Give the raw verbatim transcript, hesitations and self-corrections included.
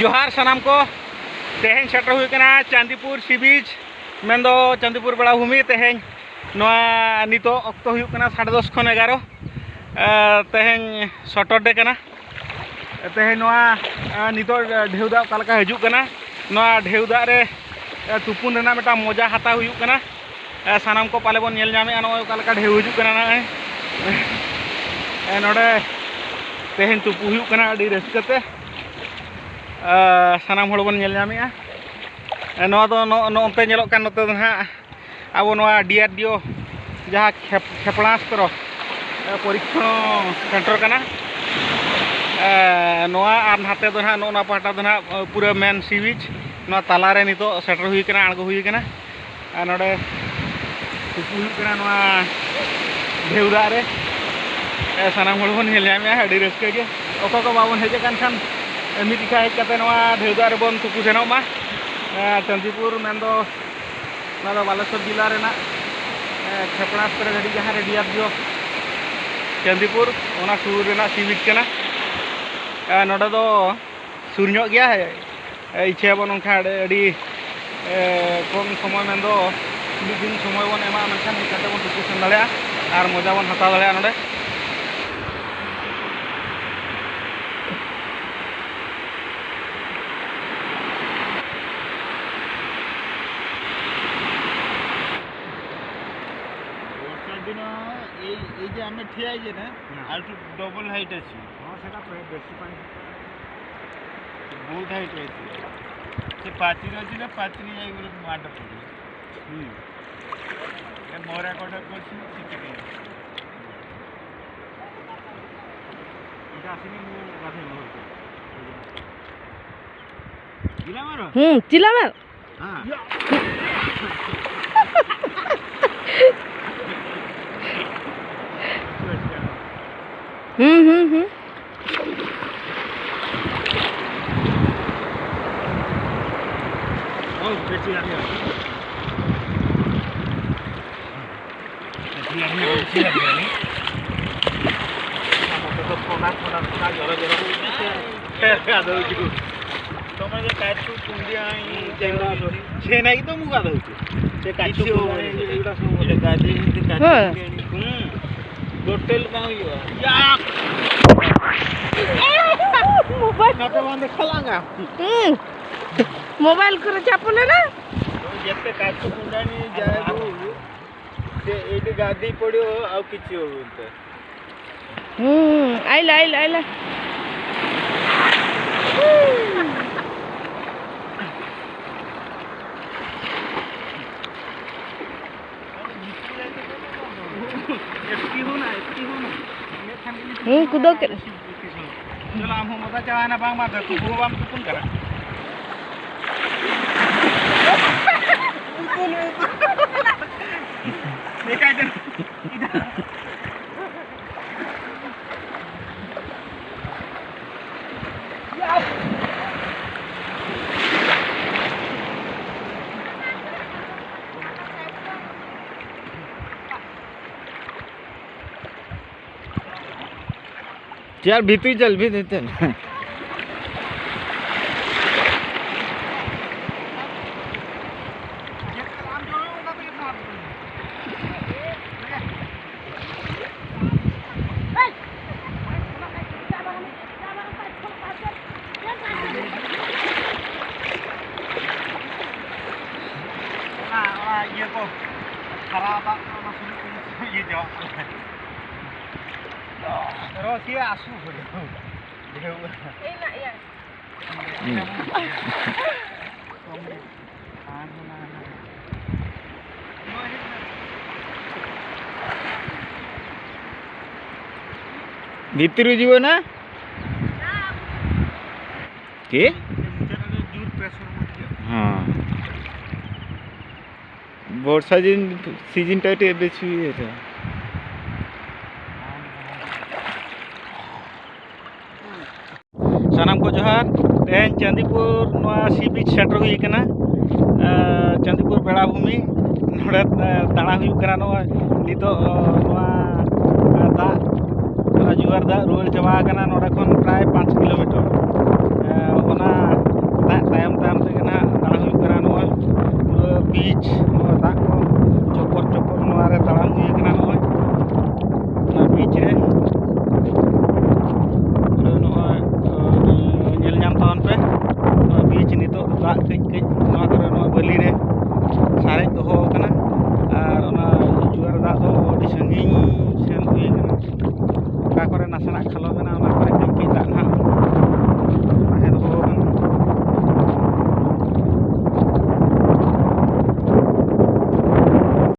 ᱡᱚᱦᱟᱨ ᱥᱟᱱᱟᱢ ᱠᱚ᱾ ᱛᱮᱦᱮᱧ ᱥᱮᱴᱮᱨ ᱦᱩᱭ ᱠᱟᱱᱟ ᱪᱟᱸᱫᱤᱯᱩᱨ ᱥᱤ ᱵᱤᱪ, ᱢᱮᱱᱫᱚ ᱪᱟᱸᱫᱤᱯᱩᱨ ᱵᱮᱲᱟᱵᱷᱩᱢᱤ᱾ ᱛᱮᱦᱮᱧ ᱱᱚᱣᱟ ᱱᱤᱛᱚᱜ ᱚᱠᱛᱚ ᱦᱩᱭᱩᱜ ᱠᱟᱱᱟ ᱥᱟᱲᱮ ᱫᱚᱥ ᱠᱷᱚᱱ ᱮᱜᱟᱨᱚ᱾ ᱮ, ᱛᱮᱦᱮᱧ ᱥᱚᱴᱚᱨᱰᱮ ᱠᱟᱱᱟ᱾ ᱛᱮᱦᱮᱧ ᱱᱚᱣᱟ, ᱮ, ᱱᱤᱛᱚᱜ ᱰᱷᱮᱣ ᱫᱟᱜ ᱚᱠᱟ ᱞᱮᱠᱟ ᱦᱤᱡᱩᱜ ᱠᱟᱱᱟ, ᱱᱚᱣᱟ ᱰᱷᱮᱣ ᱫᱟᱜ ᱨᱮ, ᱮ, ᱛᱩᱯᱩᱱ ᱨᱮᱱᱟᱜ ᱢᱤᱫᱴᱟᱝ ᱢᱚᱡᱟ ᱦᱟᱛᱟᱣ ᱦᱩᱭᱩᱜ ᱠᱟᱱᱟ᱾ ᱮ, ᱥᱟᱱᱟᱢ ᱠᱚ ᱯᱟᱞᱮ ᱵᱚᱱ ᱧᱮᱞ ᱧᱟᱢᱮᱫᱼᱟ ᱱᱚᱜᱼᱚᱭ ᱚᱠᱟ ᱞᱮᱠᱟ ᱰᱷᱮᱣ ᱦᱤᱡᱩᱜ ᱠᱟᱱᱟ ᱱᱚᱜᱼᱚᱭ᱾ ᱮ, ᱱᱚᱰᱮ ᱛᱮᱦᱮᱧ ᱛᱩᱯᱩ ᱦᱩᱭᱩᱜ ᱠᱟᱱᱟ ᱟᱹᱰᱤ ᱨᱟᱹᱥᱠᱟᱹ ᱛᱮ᱾ ᱮ, ᱥᱟᱱᱟᱢ ᱦᱚᱲ ᱵᱚᱱ ᱧᱮᱞ ᱧᱟᱢᱮᱫᱼᱟ᱾ ᱮ, ᱱᱚᱣᱟ ᱫᱚ ᱱᱚᱜᱼᱚ ᱱᱚᱜᱼᱚᱱᱛᱮ ᱧᱮᱞᱚᱜ ᱠᱟᱱ ᱱᱚᱛᱮ ᱫᱚ ᱱᱟᱦᱟᱜ ᱟᱵᱚ ᱱᱚᱣᱟ ᱰᱤ ᱟᱨ ᱰᱤ ᱳ ᱡᱟᱦᱟᱸ ᱠᱷᱮᱯ-, ᱠᱷᱮᱯᱬᱟᱥᱛᱨᱚ, ᱮ, ᱯᱚᱨᱤᱠᱠᱷᱚᱱ ᱥᱮᱱᱴᱟᱨ ᱠᱟᱱᱟ᱾ ᱮ, ᱱᱚᱣᱟ ᱟᱨ ᱱᱟᱛᱮ ᱫᱚ ᱱᱟᱦᱟᱜ ᱱᱚᱜᱼᱚ ᱱᱚᱣᱟ ᱯᱟᱦᱴᱟ ᱫᱚ ᱱᱟᱦᱟᱜ, ᱮ, ᱯᱩᱨᱟᱹ ᱢᱮᱱ ᱥᱤ ᱵᱤᱪ, ᱱᱚᱣᱟ ᱛᱟᱞᱟᱨᱮ ᱱᱤᱛᱚᱜ ᱥᱮᱴᱮᱨ ᱦᱩᱭ ᱠᱟᱱᱟ, ᱟᱬᱜᱚ ᱦᱩᱭ ᱠᱟᱱᱟ᱾ ᱟᱨ ᱱᱚᱰᱮ ᱛᱩᱯᱩ ᱦᱩᱭᱩᱜ ᱠᱟᱱᱟ ᱱᱚᱣᱟ ᱰᱷᱮᱣ ᱫᱟᱜ ᱨᱮ᱾ ᱮ, ᱥᱟᱱᱟᱢ ᱦᱚᱲ ᱵᱚᱱ ᱧᱮᱞ ᱧᱟᱢᱮᱫᱼᱟ, ᱟᱹᱰᱤ ᱨᱟᱹᱥᱠᱟᱹ ᱜᱮ᱾ ᱚᱠᱚᱭ ᱠᱚ ᱵᱟᱵᱚᱱ ᱦᱮᱡ ᱟᱠᱟᱱ ᱠᱷᱟᱱ, ᱮ, ᱢᱤᱫ ᱡᱮᱠᱷᱟ ᱦᱮᱡ ᱠᱟᱛᱮ ᱱᱚᱣᱟ ᱰᱷᱮᱣ ᱫᱟᱜ ᱨᱮᱵᱚᱱ ᱛᱩᱯᱩ ᱥᱮᱱᱚᱜ ᱢᱟ᱾ ᱮ, ᱪᱟᱸᱫᱤᱯᱩᱨ ᱢᱮᱱᱫᱚ ᱱᱚᱣᱟ ᱫᱚ ᱵᱟᱞᱮᱥᱚᱨ ᱡᱮᱞᱟ ᱨᱮᱱᱟᱜ, ᱮ, ᱠᱷᱮᱯᱲᱟ ᱥᱮᱫ ᱨᱮ ᱜᱟᱹᱰᱤ ᱡᱟᱦᱟᱸ ᱨᱮ ᱰᱤ ᱟᱨ ᱰᱤ ᱳ ᱪᱟᱸᱫᱤᱯᱩᱨ, ᱚᱱᱟ ᱥᱩᱨ ᱨᱮᱱᱟᱜ ᱥᱤ ᱵᱤᱪ ᱠᱟᱱᱟ᱾ ᱮ, ᱱᱚᱰᱮ ᱫᱚ ᱥᱩᱨ ᱧᱚᱜ ᱜᱮᱭᱟ᱾ ᱮ, ᱤᱪᱪᱷᱟᱹᱭᱟᱵᱚᱱ ᱚᱱᱠᱟ ᱟᱹᱰᱤ, ᱟᱹᱰᱤ, ᱮ, ᱠᱚᱢ ᱥᱚᱢᱚᱭ ᱢᱮᱱᱫᱚ ᱢᱤᱫ ᱫᱤᱱ ᱥᱚᱢᱚᱭ ᱵᱚᱱ ᱮᱢᱟ, ᱢᱮᱱᱠᱷᱟᱱ ᱦᱮᱡ ᱠᱟᱛᱮ ᱵᱚᱱ ᱛᱩᱯᱩ ᱥᱮᱱ ᱫᱟᱲᱮᱭᱟᱜᱼᱟ ᱟᱨ ᱢᱚᱡᱟ ᱵᱚᱱ ᱦᱟᱛᱟᱣ ᱫᱟᱲᱮᱭᱟᱜᱼᱟ ᱱᱚᱰᱮ᱾ বর্ষার দিন এই, এই যে আমরা ঠিক আছে না, হ্যাঁ। আর একটু ডবল হাইট আছে। হ্যাঁ, সেটা তো বেশি পানি। বহুত হাইট হয়েছে। সে পাঁচিল আছে না, পাঁচিল যাই বলে মাঠটা পড়ে। হুম। এ মোরা কটা করছি, শিখে গেছে। এটা আসলে মূল গাছে মনে হচ্ছে। দিলাম আরো? হুম, চিলাম আর। হ্যাঁ। হুম, হুম, হুম। ও, বেশি লাগে। বেশি লাগে, বেশি লাগে। আমার তো ফোনা, ফোনা, ফোনা, জড়ো, জড়ো। হ্যাঁ, হ্যাঁ, আদৌ কিছু। ᱪᱷᱮᱱᱟᱜ ᱜᱮᱛᱚ ᱢᱩᱜᱟ ᱫᱚ ᱦᱚᱭᱛᱳ᱾ ᱥᱮ ᱠᱟᱪᱩ ᱠᱚ ᱫᱟᱨᱮ ᱠᱚ᱾ ᱦᱮᱸ᱾ ᱦᱩᱸ᱾ ᱵᱚᱴᱮᱞ ᱵᱟᱝ ᱦᱩᱭᱩᱜᱼᱟ᱾ ᱭᱟ! ᱢᱳᱵᱟᱭᱤᱞ᱾ ᱱᱚᱛᱮ ᱵᱟᱝ ᱫᱮᱠᱷᱟᱣ ᱞᱟᱝᱟ᱾ ᱦᱩᱸ᱾ ᱢᱳᱵᱟᱭᱤᱞ ᱠᱚᱨᱮ ᱪᱟᱯᱚ ᱞᱮᱱᱟ᱾ ᱡᱮᱛᱮ ᱠᱟᱪᱩ ᱠᱚ ᱫᱟᱨᱮ ᱡᱟᱭᱜᱟ ᱠᱚ᱾ ᱥᱮ ᱮᱰᱤ ᱜᱟᱫᱤ ᱯᱚᱲᱤ ᱦᱚ ᱟᱨ ᱠᱤᱪᱷᱩ ᱦᱚ ᱵᱚᱞᱛᱮ᱾ ᱦᱩᱸ, ᱟᱭᱞᱟ, ᱟᱭᱞᱟ, ᱟᱭᱞᱟ᱾ ᱦᱩᱸ, ᱠᱩᱫᱟᱹᱣ ᱠᱮᱫ᱾ ᱪᱚᱞᱚ, ᱟᱢ ᱦᱚᱸ ᱢᱚᱡᱟ ᱪᱟᱵᱟᱭᱮᱱᱟ, ᱵᱟᱝ, ᱵᱟᱝ, ᱫᱟᱹᱛᱩ ᱠᱚᱦᱚᱸ ᱵᱟᱢ ᱛᱩᱯᱩᱱ ᱠᱟᱱᱟ᱾ ᱮᱠᱟᱭ ᱫᱟᱹᱛᱩ᱾ यार, भीतर चल, भीतर चल। ᱚᱱᱟ, ᱚᱱᱟ ᱤᱭᱟᱹ ᱠᱚ, ᱠᱷᱟᱨᱟ ᱫᱟᱜ ᱠᱚ, ᱚᱱᱟ ᱥᱩᱱᱩᱢ ᱠᱚ ᱤᱭᱟᱹ ᱪᱟᱵᱟᱜ ᱠᱟᱱᱟ᱾ ᱨᱚᱥᱤᱭᱟ ᱟᱥᱩ ᱦᱚᱲ᱾ ᱰᱷᱮᱣ᱾ ᱦᱩᱸ᱾ ᱵᱷᱤᱛᱨᱤ ᱡᱩᱣᱟᱹ ᱱᱟ? ᱪᱮᱫ? ᱦᱮᱸ᱾ ᱵᱚᱨᱥᱟ ᱫᱤᱱ, ᱥᱤᱡᱤᱱ ᱴᱟᱭᱤᱴ ᱵᱮᱥᱤ ᱦᱩᱭᱩᱜᱼᱟ᱾ ᱥᱟᱱᱟᱢ ᱠᱚ ᱡᱚᱦᱟᱨ᱾ ᱛᱮᱦᱮᱧ ᱪᱟᱸᱫᱤᱯᱩᱨ ᱱᱚᱣᱟ ᱥᱤ ᱵᱤᱪ ᱥᱮᱴᱮᱨ ᱦᱩᱭ ᱟᱠᱟᱱᱟ᱾ ᱟᱸ, ᱪᱟᱸᱫᱤᱯᱩᱨ ᱵᱮᱲᱟᱵᱷᱩᱢᱤ, ᱱᱚᱰᱮ, ᱟᱸ, ᱫᱟᱬᱟ ᱦᱩᱭᱩᱜ ᱠᱟᱱᱟ᱾ ᱱᱚᱜᱼᱚᱭ ᱱᱤᱛᱚᱜ, ᱟᱸ, ᱱᱚᱣᱟ, ᱟᱸ, ᱫᱟᱜ, ᱚᱱᱟ ᱡᱩᱣᱟᱨ ᱫᱟᱜ ᱨᱩᱣᱟᱹᱲ ᱪᱟᱵᱟ ᱟᱠᱟᱱᱟ ᱱᱚᱰᱮ ᱠᱷᱚᱱ ᱯᱨᱟᱭ ᱯᱟᱸᱪ ᱠᱤᱞᱳᱢᱤᱴᱟᱨ᱾ ᱟᱸ, ᱚᱱᱟ ᱱᱚᱣᱟ ᱠᱚᱨᱮ, ᱱᱚᱣᱟ ᱵᱟᱹᱞᱤ ᱨᱮ ᱥᱟᱨᱮᱡ ᱫᱚᱦᱚ ᱟᱠᱟᱱᱟ᱾ ᱟᱨ ᱚᱱᱟ ᱡᱩᱣᱟᱹᱨ ᱫᱟᱜ ᱫᱚ ᱟᱹᱰᱤ ᱥᱟᱺᱜᱤᱧ ᱥᱮᱱ ᱦᱩᱭ ᱟᱠᱟᱱᱟ᱾ ᱚᱠᱟ ᱠᱚᱨᱮ ᱱᱟᱥᱮᱱᱟᱜ ᱠᱷᱟᱞᱚ ᱢᱮᱱᱟᱜᱼᱟ,